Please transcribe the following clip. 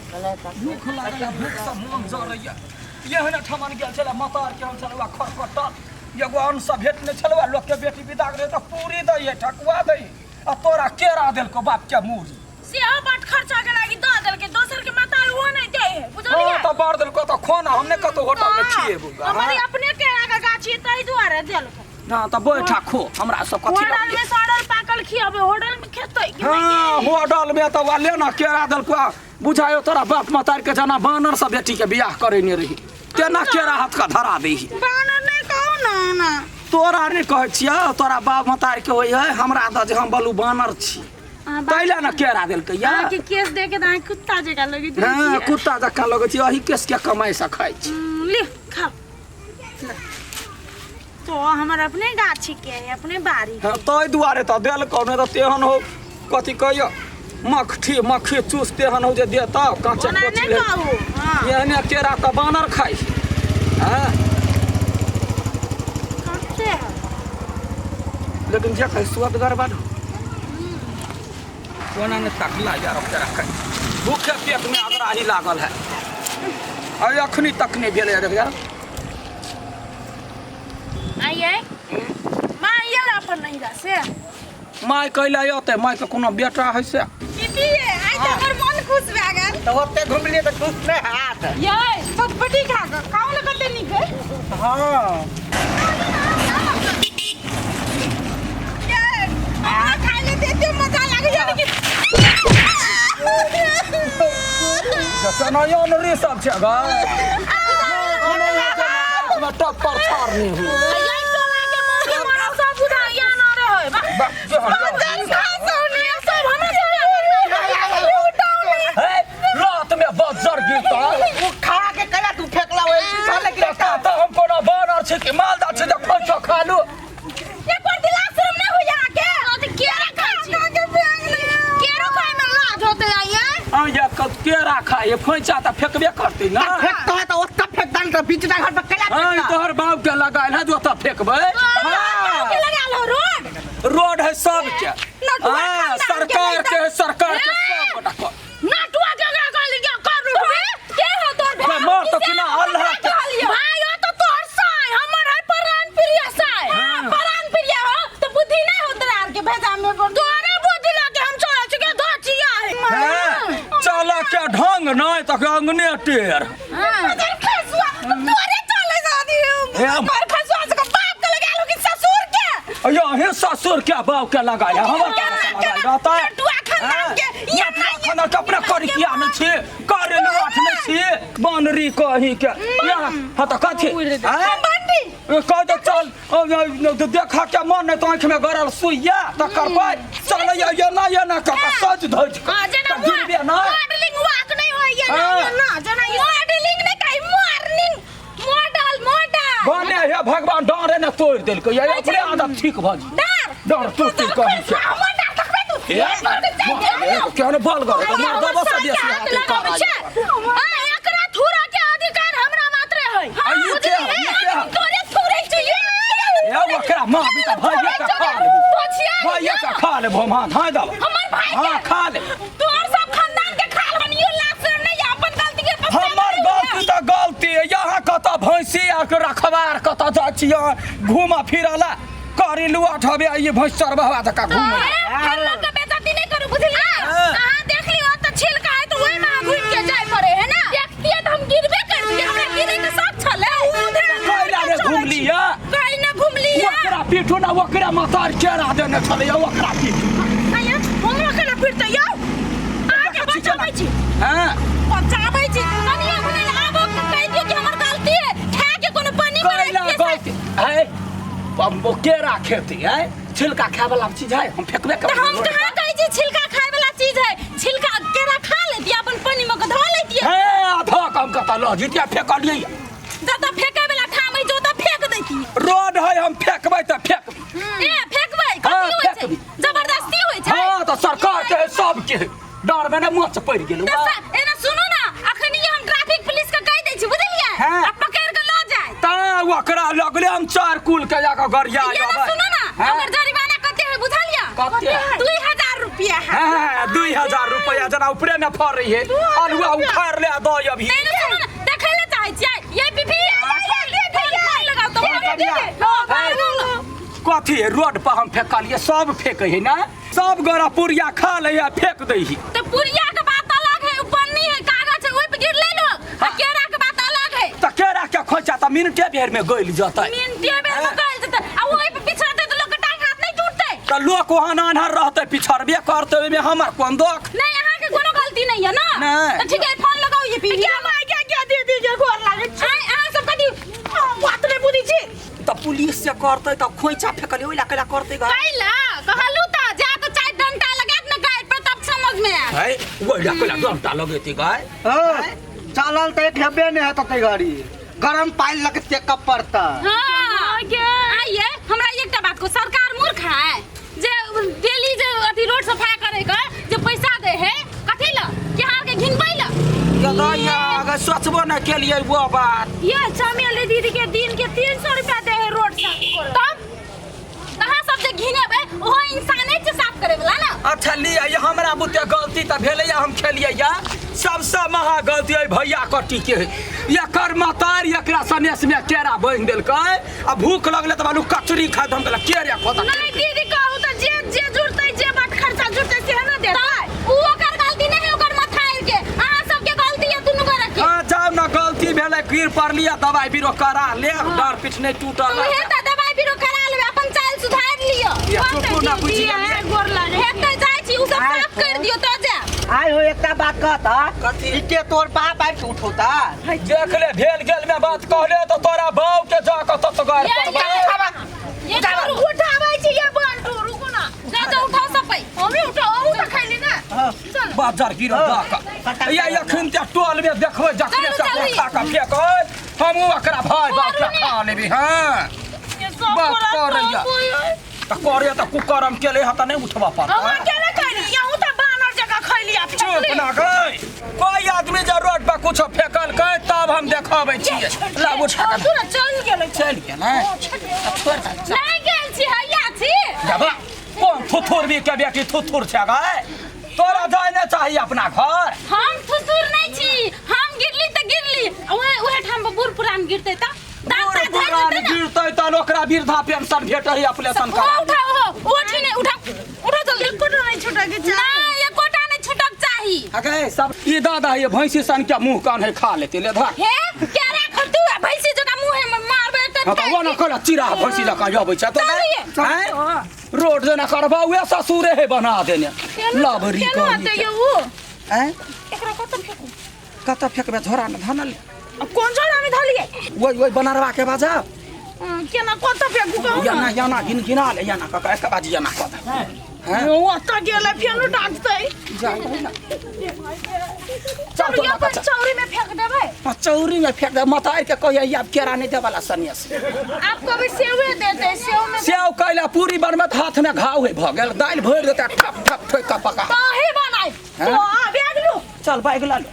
भूख लागल है, भूखसँ मोन जरैया। एहन ठमन गेल छलै मतार के हम छलहुँ खरकटल, एगो अन्न भेट नहि छलहुँ। लोकके बेटी विदा गेलै तऽ पूरी दै है, ठकुआ दै है, आ तोरा केरा देलको बाप के मूरी। सेहो बड खर्चा के लागी दऽ देलकै, दोसर के माता ओहो नहि दै है, बुझलियै? हँ तऽ बड़ देलको तऽ खोना, हम नहि कतौ होटल मे खिएबो। हमर अपने केरा के गाछ है, ताहि दुआरे देलकै। ना तऽ बैठा खो, हमरा सब कथी होटल लगैया? में सड़ल पाकल खियाबे, होटल में खेतै कि नहि? हँ, होटल में तऽ ले ना केरा देलको, बुझायो तोरा बाप मतार के जना बानर से बेटी के बियाह करेने रही तेना केरा हाथ का धरा दही। बानर नहि कहू ना ना। तोरा नहि कहै छियै, तोरा बाप मतार के होइ है, हमरा दऽ जे हम बलू बानर छी तै लए ने केरा देलकै या। अहाँके केस देखे तऽ अहाँ कुत्ता जकाँ लगैत रहै हँ छियै। कुत्ता जकाँ लगै छी, अही केस के कमाइ से खाइ छी। लिअ खाउ। तो हमर अपने गाछी के है, अपने बाड़ी। हँ, ताहि दुआरे तऽ देलकौ, नहि तऽ तेहन हो कथी कहियो मक्खी मक्खी चूस तेहन हो जे देता काँचे ओना कोची नहि ले। कहू। हँ एहने केरा तऽ बानर खाइ छै। हँ काँचे है। लेकिन जे खाइ सुअदगर बड कोना ने तकला यार केरा खाइ, भूखे पेट में अगराही लागल है आ अखनी तक नहि भेलै देख यार। आइए माँ आइए अपन नैहरा से। माय कैला अयतै? मायके कोनो बेटा है से? दीदी आइ तऽ हमर मन खुश भए गेल। तऽ ओते घुमलियै तऽ खुश नहि हैत? यै चटपटी खा कऽ खाउ ने, कते नीक है। हँ यै, हमरा खाय ले तऽ एते मजा लागैया ने कि केना अनरी सब छै गै, टप पर छाड़नी हुई। यै टोला के मौगी मरल सब बुझाइया न रहै। बा, जेहन सब हमरा हे, रात में बज्जर गिरता। ओ खा के केना तू फेकला ओहि पीछा लेकिन? तऽ तऽ हम कोनो बानर छी कि मालदा छी जे खोइछो खा लू? एक बार दिला शर्म नहीं होइया अहाँके? तऽ केरा खाइ छी, केरो खाइ में लाज होतै आइए? आ या केरा खाइ खोइछा तऽ फेकबे करतै ना। फेकता है तऽ ओतऽ फेक दान तऽ बीच घर पर केला हाँ फेकता। तोहर बाप के लगायल है जो ओतऽ फेकबै। के लगाल हो रोड? रोड है सबके। नटुआ हाँ, खानदान के सरकार लइका। के है, सरकार के सब गोटा कर। नटुआ के ओकरा कहली के कर रोडवे के हो तोर भाई? मर तो किना अल्लाह के। भाई हो तो तोर साय, हमर है प्राण प्रिय साय। हाँ। प्राण प्रिय हो तो बुद्धि नहीं हो तोरा आर के भेजा में पर तोरे बुद्धि लगे हम चले छी के धोचिया है। हाँ, चलऽ के ढंग नहि तऽ अंगने टेढ़। हां खसुआ तोरे चले जादी। हे। पर खसुआ से बाप के लगालो कि ससुर के? अयो हे ससुर के बाप के लगाया, हमर के लगाया रहता। नटुआ खानदान के या नटुआ खानदान के अपने करिकिया नहि छी, करेलु आठ नहि छी, बनरी कही के या। हाँ तऽ कथी आँय? बंडी ए, कह दे चल ओ, ओ, ओ, देखा के मन नहि तऽ आँखि में गड़ल सुइया तऽ करबै चल ये ये ना ये ना कऽ सज धज कऽ हां जेना तऽ गिरबे ना। मॉडलिंग वाक नहीं होइया ना। हाँ। ये ना जेना मॉडलिंग नहीं कही, मॉर्निंग मॉडल मॉडल भने हे भगवान डरे ने तोड़ि देलकै ये, अपने आदत ठीक भऽ जी डर डर तोड़ि कही के हमर डर तकबै तू? ए, केहन बल गऽ मार दबो से बेसी हाथ लगाबै छै। आ एकरा थुरा के अधिकार हमरा मात्र है। आ, ई के है, ई के है? तोरे थुरै छै। ए ओकरा माँ भी तऽ भाइये के खा लेबो, भाइये के खा लेबो हम। हाथ हाथ दब। हमर भाई के? हाँ खा ले। तोहर सब खानदान के खाल बनियो लाज से नहीं अपन गलती के पछतावा हमर नहीं होइया। गलती तऽ गलती है, यहाँ कतऽ भैंसी आर के रखबार कतऽ जाइ छियै घूमऽ फिरऽ ला करेलू आठ हबे ई भैंस चरबहवा जकाँ घूमै। हम लोग के बेइज्जती नहीं करू, बुझलियै? हाँ। अहाँ देख लियो तऽ छिलका है तऽ ओहि में अहाँ घुमि के जाय पड़े है ना, देखतियै तऽ हम गिरबे करतियै, हमरा गिरे के शौक छलै। कैला रे घुमलियै? कहीं ना घुमलियै। ओकरा पीठू ना, ओकरा मतार केरा देने छलैया ओकरा पीठू। आया हमरा केना फिरतै यौ? अहाँके बचाबै छी। हँ बचाबै छी कनिया भने आबो कहि दियौ कि हमर गलती है, खाय के कोनो पानी में कैला राखि दियै। गलती है? अब वो केरा खेती है, छिलका खाय वाला चीज है, हम फेंकबे तऽ हम करबै। कहाँ कहै छी छिलका खाय वाला चीज है? छिलका केरा खा लेतियै, अपन पानी में के धो लेतियै। हे आधा कम कतऽ लऽ जितिया फेकलियै? जतऽ फेकै वाला ठाम अछि ओतऽ फेंक दैतियै। रोड है, हम फेंकबै तऽ फेंकबै। ए फेंकबै? हाँ, कथी होइ छै? फेंकबै। जबरदस्ती होइ छै? हाँ तऽ सरकार के है, सबके है, डर में ने मोच पड़ि गेल। तऽ एना सुनू ना, अखन ई हम ट्रैफिक पुलिस के कहि दै छी, बुझलियै? हाँ। आ पकड़ के लऽ जाय। तऽ ओकरा लगले हम चार कुल के जाकऽ गरिया ये ना अयबै। सुनू ना, हाँ? ओकर जरिमाना कते है बुझलियै? कते है? 2000 रुपया। रुपया है। हाँ, 2000 रुपया जना ऊपरे में फर रही है अलुआ उखाड़ ले दो अभी। नहीं ना, सुनो ना, देखै ले चाहै छियै ये पीपी फोन लगाओ तो हां लगाओ ना। कथी है रोड पर हम फेंकलिए सब फेंके है ना सब गोरा पुरिया खा ले आ फेंक दै है। तो पुरिया के बात अलग है, उ पन्नी है कागज है ओइ पे गिरले लोग, आ केरा के बात अलग है। त केरा के खोचा त मिनटे भर में गइल जतै। मिनटे बेर में गइल जतै आ ओइ पे पिछड़तै त लोग के टांग हाथ नहीं टूटतै। त लोक ओहन आन्हर रहतै पिछड़बे करतै ओहिमे हमर कोन दोख? नहीं अहाँ के कोनो गलती नहीं है ना। नहीं। तो ठीक है फोन लगाओ ये पीढ़ी। क्या माय क्या क्या दे दीजिए गोर लागे छी। आय अहाँ सब कथी बात नहीं बुझै छी। त पुलिस से करतै त खोइचा फेकलिए ओइ ला कैला करतै गा। कैला कहलू त जा तो चाहे डंडा लगात न गाय पर तब समझ में आयत। है ओइ ला कैला डंडा लगेती गाय। हाँ, चलल तऽ एक हेबे नहि हेतै तै घड़ी गरम पानि लऽ के सेकऽ पड़तै। हाँ आइए हमरा एकटा बात को सरकार मूर्ख है जे डेली जे अथी रोड सफाई करे के जे पैसा दे है कथी ल कि अहाँ के घिनबै ल। दादा अगर सोचबो न केलिए वो बात। ये चमेली दीदी के दिन के 300 रुपया दे है रोड साफ करे। तब अहाँ सब जे घिनेबै ओहो इंसाने छै साफ करे वाला ना। अच्छा लिया ये हमरा बुते गलती त भेलै या हम खेलिए या सबसे महा गलती है भैया कट्टी के है। एकर मतार एकरा सनेस में केरा बान्हि देलकै आ भूख लगलै त बालू कचरी खाइत हम कहलियै केरे खोता। नहीं दीदी कहू त जे जे जुड़तै जे बात खर्चा जुड़तै से ना देतै। उ ओकर गलती नहीं है ओकर मथाइल के अहाँ सबके गलती है दुनू गोरा के। हाँ जाओ ना गलती भेलै गिर पड़लियै दवाई बीरो करा ले डर पीठ नहीं टूटल। उहे त दवाई बीरो करा लेबै अपन चाल सुधार लिअ। या चुपू ना बुझि गेलियै। गोर लागे हेतै जाइ छी उ सब साफ कर दियौ त जायब। आइ हो एकटा बात कहता कथी? ई के तोर बाप आबि के उठौता? देख ले भेल गेल में बात कहले तो तोरा बाप के जा के तत गार ये पड़बै। ये करू उठाबै छी ये बंटू रुकू ना। जा जा उठाओ सबै। हमें उठाओ अहूँ त खैली ना। चल बाजार गिर द के या अखन ते टोल में देखबै जखने चलू, से चलू। खा के फेकै हमहूँ एकरा भाय बाप के खा लेबी। हाँ ये सब बात गोरा करैया। साफ होय है। त करे त कुकरम केले ह त नहीं उठबा हम पड़तै। अकेले खैली यहूँ त बानर जकाँ खैली आ चुप फेकली। ना गई कोई आदमी जे रोड पर कुछ फेकलकै तब हम देखबै छियै। ला उठा के तू ना चल गेलै। चलि गेलै छोड़ दे। नहीं गेल छी हैया छी। जाबा कोन थुथुर भी के बेटी थुथुर छै गै तोरा जाय ने चाही अपना घर। हम थुथुर नहीं छी हम गिरली त गिरली ओहे ओहे ठाम पर बूढ़ पुरान गिरतै त दाँत बूढ़ ताँत झड़ि पुरान जेतै ना। गिरतै तहन ओकरा वृद्धा पेंशन भेटै ऑपरेशन ओ करा। उठाओ हो उठी नहीं उठाओ उठाओ जल्दी। एकोटा नहीं छूटक के चाही। नहीं एकोटा नहीं छूटक चाही। अगे सब ई दादा ये भैंसी सन के मुंह कान है खा लेते ले धर। हे केरा खतू आ भैंसी जका मुंह में मारबे त हाँ त वो न कहला चिरा भैंसी जका अबै छै तो हैं रोड जेना करबा उहे ससुरे है बना देने लबरी केना आते कही ये उ हैं एकरा कत फेकू? कत फेकबे झोरा में धनल। अब कोन झोरा में धलिए? ओइ ओइ बनरवा के बाजा केना कत फेकू कहू याना याना गिन गिना ले याना कका एक बाजी याना कत हैं ओ ओत गेलै फेनो डांटतै। जा ना चल चल ये अपन चौरी में फेंक देबै। चौरी में फेंक दे मतार के कहिया आब केरा नहीं देवाला सन्यास। आपको भी सेवे देते सेव में सेव कैला पूरी बनबत हाथ में घाव है भ गेल दालि भरि देता ठप ठप ठोकि के पका। ताही बनाई हैं? तो आ बैग लू। चल बैग ला ले।